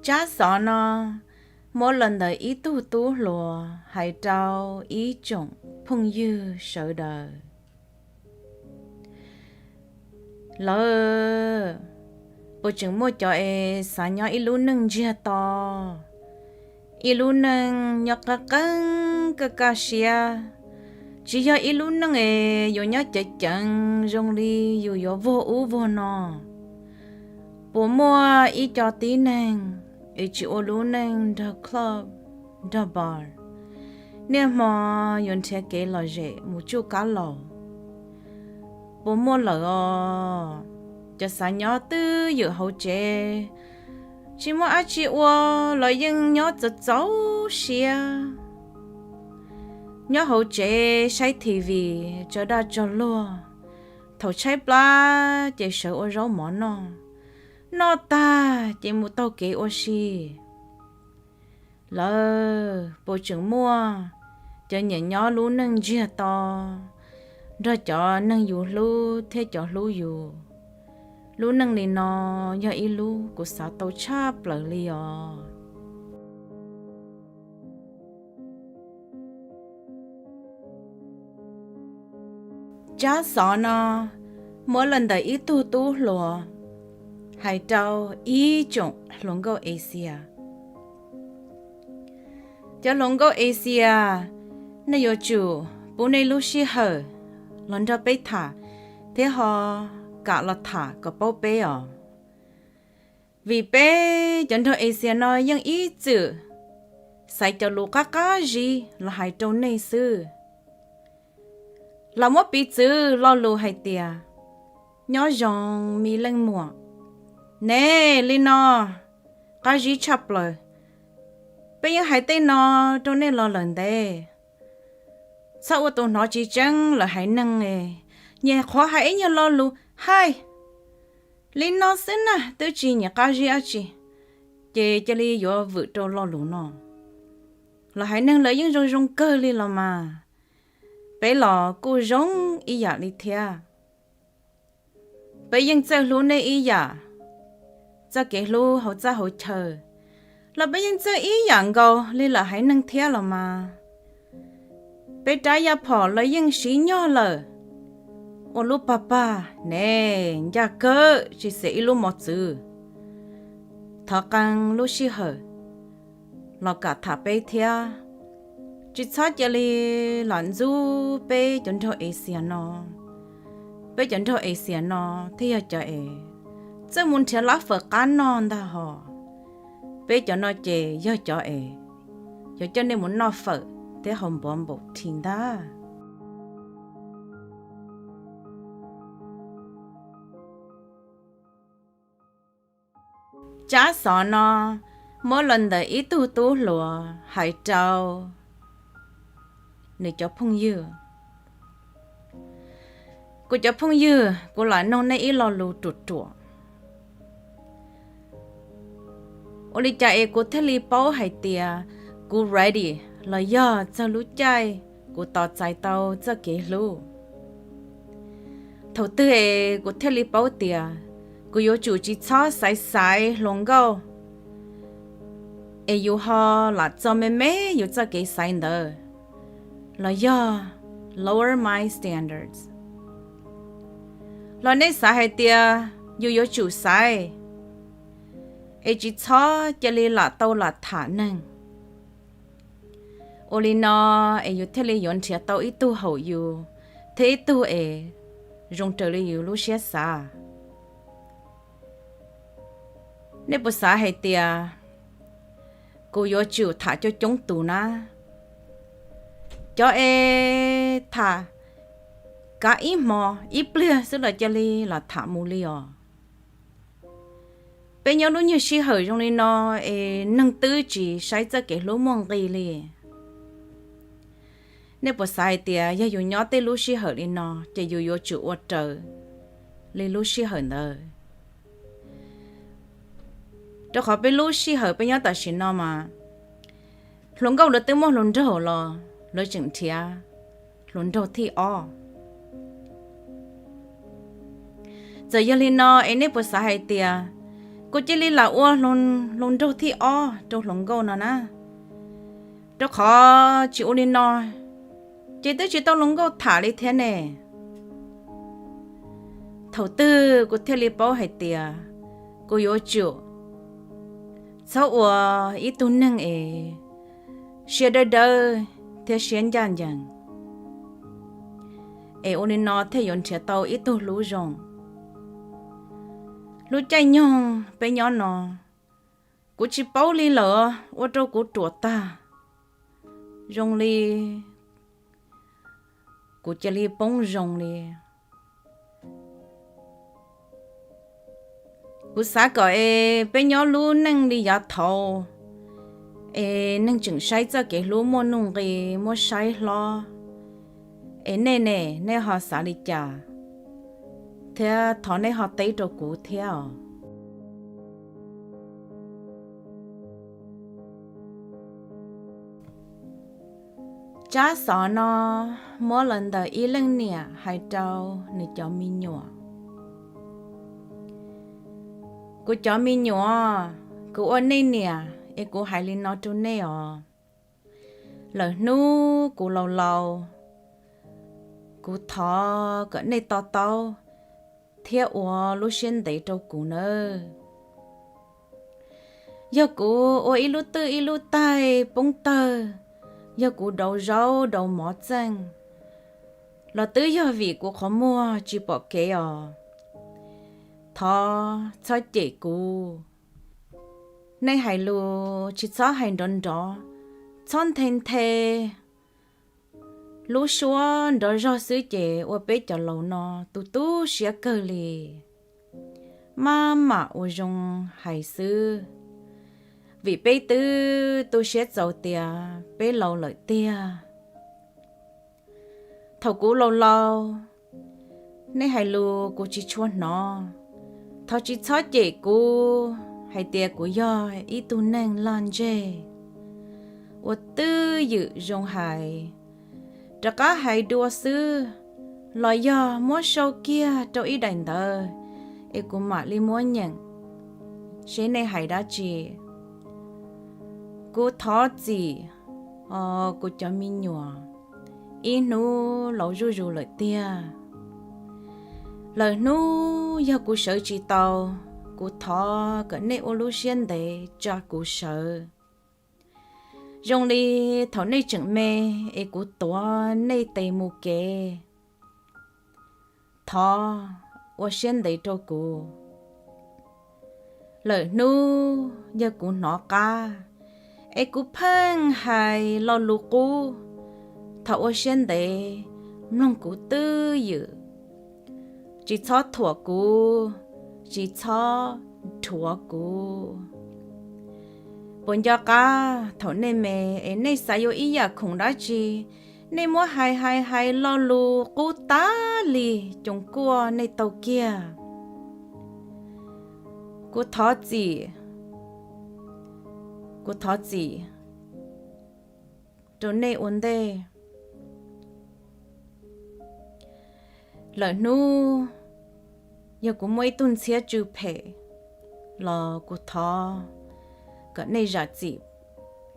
Tsab xov no muab los ntawm ib tug tub hluas hais rau ib tsoom phooj ywg sawv daws. Lawv puas tseem muaj cov es xav nyob ib lub neej ntsiag to, ib lub neej nyob qeeb qeeb kaj kaj siab, tsis yog ib lub neej es yuav nyob ceev ceev zoo li yus yuav vuag ub vuag no? Puas muaj ib co tib neeg es tsis ua lub neej nrog club, nrog bar, niaj hmo yuav nrhiav kev lom zem mus tsuj kab laus? Puas muaj lawm os, cov xav nyob twj ywm hauv tsev, tsis muaj dab tsi ua los yeej nyob txaus txaus siab, nyob hauv tsev saib T V, tso daj tso luag, thaum tshaib plab ces sawv ua zaub mov noj, noj tag ces mus taug kev ua si. Lawv puas tseem muaj cov nyiam nyob lub neej ntsiag to nrog cov neeg yus hlub thiab cov hlub yus? Lub neej li no yog ib lub kuv xav tau tshaj plaws li os. Tsab xov no muab los ntawm ib tug tub hluas hais rau ib tsoom hluas nkauj Asia. Cov hluas nkauj Asia, nej yuav tsum pub nej lub sij hawm los nrog peb tham thiab ho kam los tham kom paub peb os. Vim peb cov nraug Asia no yeej ib txwm xaiv cov lus qab qab zib los hais rau nej xwb. Los muab piv txwv lo lus hais tias nyob zoo me leej muam, ne, li no qab zib tshaj plaws. Peb yeej hais tej no rau nej los lawm ntev. Txhob ua tus hnov tsis tseeb lawm haiv neeg, nyias qhuav hais ib nyuag lo lus hais li no xwb na, twb tsis nyiam qab zib dab tsi, ces cia li yuav vwm rau lo lus no. Los haiv neeg lawv yeej zoo zoo kawg li los mas, peb los kuj zoo ib yam li thiab. Peb yeej txawj hlub nej ib yam, txoj kev hlub hauv txaj hauv chaw los peb yeej txawj ib yam nkaus li lawm haiv neeg thiab los mas. Peb rab yaj phom los yeej siv nyog lawm, ua lub pag pag ne, ncaj kawg tsis xiam ib lub mos txwv. Thov qee lub sij hawm los kam tham peb thiab, tsis txhob cia li lam ntxub peb cov nraug Asia no. Peb cov nraug Asia no thiaj yog cov es txawj mus nrhiav lab fawm qab noj ntag hos. Peb cov no ces yog cov es yuav coj nej mus noj fawm thiab haus npov npaum thi ntag. Tsab xov no muab los ntawm ib tug tub hluas hais rau nws cov phooj ywg. Kuv cov phooj ywg, kuv lam noog nej ib lo lus ruam ruam. Ua li cas es kuv thiaj li paub hais tias kuv ready los yog txog lub caij kuv tos txais tau txoj kev hlub? Thaum twg es kuv thiaj li paub tias kuv yuav tsum tsis txhob xaiv xaiv hluas nkauj es yus ho lam txo me me yus txoj kev xaiv ntawd, los yog lower my standards? Los nej xav hais tias yus yuav tsum xaiv es tsis txhob cia li lam tau lam tham neeg, ua li no es yus thiaj li yuav nrhiav tau ib tug haum yus thiab ib tug es zoo raws li yus lub siab xav? Nej puas xav hais tias kuv yuav tsum tham coob coob tus na? Cov es tham kav ib hmo ib pliag xwb los cia li los tham mus li os. Peb nyob lub nyuag sij hawm zoo li no es neeg twb tsis saib txoj kev hlub muaj nqis li. Nej puas xav hais tias yog yus nyob tej lub sij hawm li no ces yus yuav tsum ua raws li lub sij hawm ntawd? Rau qhov peb lub sij hawm peb nyob tam sim no mas hluas nkauj lawv twb muaj hluas nraug los lawv tseem nrhiav hluas nraug thib ob. Txawm yog li no es nej puas xav hais tias Kuv cia li lam ua hluas nraug thib ob rau hluas nkauj no na, rau qhov tsis ua li no ces twb tsis tau hluas nkauj tham li thiab ne. Thaum twg kuv thiaj li paub hais tias kuv yuav tsum txhob ua ib tug neeg es siab dawb dawb thiab siab ncaj ncees, es ua li no thiaj yuav nrhiav tau ib tug hlub zoo. Lub caij nyoog peb nyob no, kuv tsis paub li lawm, ua rau kuv ruam tag, zoo li kuv cia li poob zoo li. Kuv xav kom es peb nyob lub neej li yav thaud, es neeg tseem saib txoj kev hlub muaj nuj nqis muab saib hlob, es nej ne, nej ho xav li cas, thiab thov nej ho teb rau kuv thiab os. Tsab xov no muab los ntawm ib leej niam hais rau nws cov me nyuam. Kuv cov me nyuam, kuv ua nej niam es kuv hais li no rau nej os. Lawm hnub kuv laus laus, kuv thov kom nej to taub thiab ua lub siab ntev rau kuv nawb. Yog kuv ua ib lub twj ib lub taig poob tawg, yog kuv dauv zaub dauv mov txeej, los twb yog vim kuv qhov muag tsis pom kev os. Thov txhob cem kuv. Nej hais lus tsis txhob hais nrov nrov, txhob nthe nthe. Lub suab nrov zog xwb ces ua peb cov laus no tu tu siab kawg li. Maj mam ua zoo hais xwb, vim peb twb tu siab txaus tias peb laus lawm tiag. Thaum kuv laus laus, nej hais lus kuv tsis tshua hnov. Thov tsis txhob cem kuv hais tias kuv yog ib tug neeg laj ntseg, ua twj ywm zoo hais, rov qab hais dua xwb, los yog muab sau kiag rau ib daim ntawv es kuv mam li muab nyeem seb nej hais dab tsi. Kuv thov txim os kuv cov me nyuam, ib hnub laus zuj zus lawm tiag. Lawm hnub yog kuv sawv tsis tau, kuv thov kom nej ua lub siab ntev tsa kuv sawv. Zoo li thaum nej tseem me es kuv tuav nej tes mus kev, thov ua siab ntev rau kuv. Lawm hnub yog kuv hnov qab es kuv pheej hais lo lus qub, thov ua siab ntev mloog kuv twj ywm, tsis txhob thuam kuv, tsis txhob rhuav kuv. Puas nco qab thaum nej me es nej xav yuav ib yam khoom dab tsi, nej muab hais hais hais lo lus qub tas li, coos kuaj nej tau kiag. Kuv thov txim, kuv thov txim rau nej ua ntej. Lawm hnub yog kuv muaj ib tug ntxhiab tsw phem los kuv thov kom nej zam txim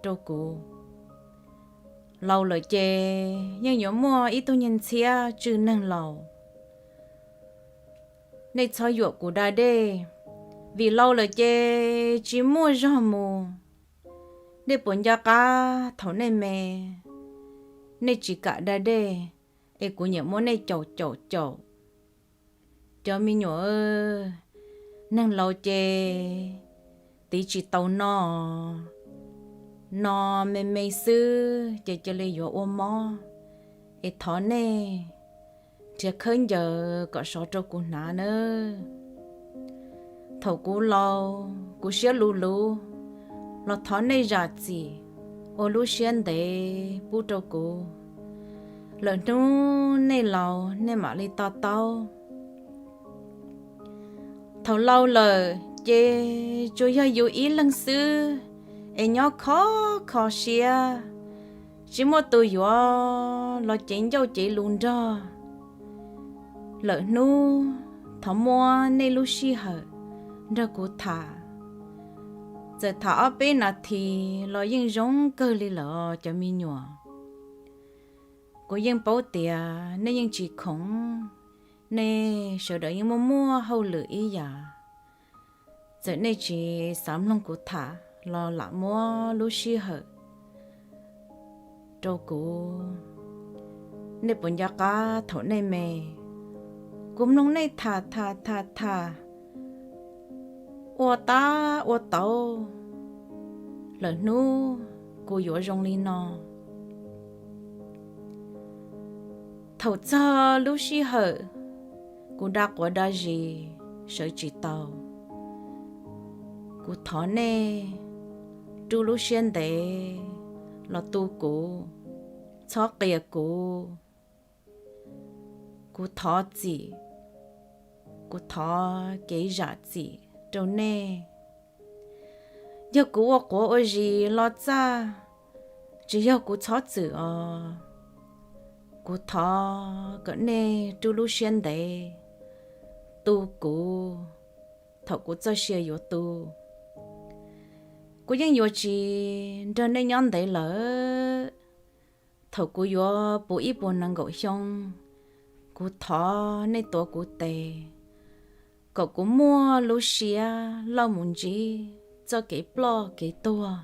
rau kuv. Laus lawm ces yeej yuav muaj ib tug niag ntxhiab tsw neeg laus. Nej txhob yuam kuv da dej, vim laus lawm ces tsis muaj zog mus. Nej puas nco qab thaum nej me, nej tsis kam da dej, es kuv nyiam muab nej caum caum caum. Cov me nyuam, neeg laus ces tiv tsis tau no, no me me xwb ces cia li yuav ua mob, es thov nej nrhiav khaub ncaws kom sov rau kuv hnav nawb. Thaum kuv laus, kuv siab luv luv, los thov nej zam txim, ua lub siab ntev pub rau kuv. Lawm hnub nej laus nej mam li to taub. Thaum laus lawm ces tsuas yog yus ib leeg xwb es nyob khov kho siab, tsis muaj tus yuav los cev ncauj cev lus nrog. Lawm hnub thov muab nej lub sij hawm nrog kuv tham Txawm tham ob peb nas this los yeej zoo kawg li lawm cov me nyuam. Kuv yeej paub tias nej yeej tsis khoom, nej sawv daws yeej muaj muaj hauj lwm ib yam. Txawm nej tsis xav mloog kuv tham los lam muab lub sij hawm rau kuv. Nej puas nco qab thaum nej me, kuv mloog nej tham tham tham tham ua tab ua tauv, lawm hnub kuv yuav zoo li no. Thaum txog lub sij hawm kuv da quav da zis sawv tsis tau, kuv thov nej rub lub siab ntev los tu kuv, txhob qias kuv. Kuv thov txim, kuv thov kev zam txim rau nej. Yog kuv ua quav ua zis los txaj, tsis yog kuv txhob txwm os. Kuv thov kom nej rub lub siab ntev tu kuv thaum kuv txoj sia yuav tu. Kuv yeej yuav tsis nrog nej nyob ntev lawm. Thaum kuv yuav puv ib puas nees nkaum xyoo, kuv thov nej tuav kuv tes, kom kuv muaj lub siab loj mus ntsib txoj kev ploj kev tuag.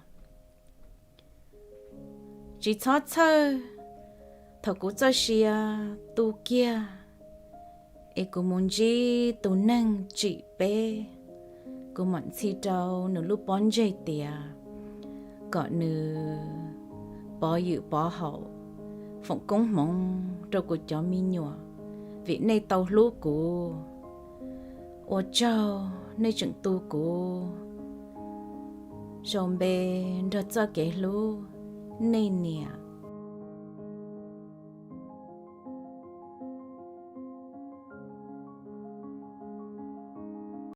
Tsis txhob txhawj, thaum kuv txoj sia tu kiag es kuv mus ntsib tus neeg tsim peb, kuv mam ntxhi rau nws lub pob ntseg tias kom nws pov ywm pov haum, foom koob hmoov rau kuv cov me nyuam, vim nej tau hlub kuv. Ua tsaug nej tseem tu kuv. Sau npe nrog txoj kev hlub, nej niam.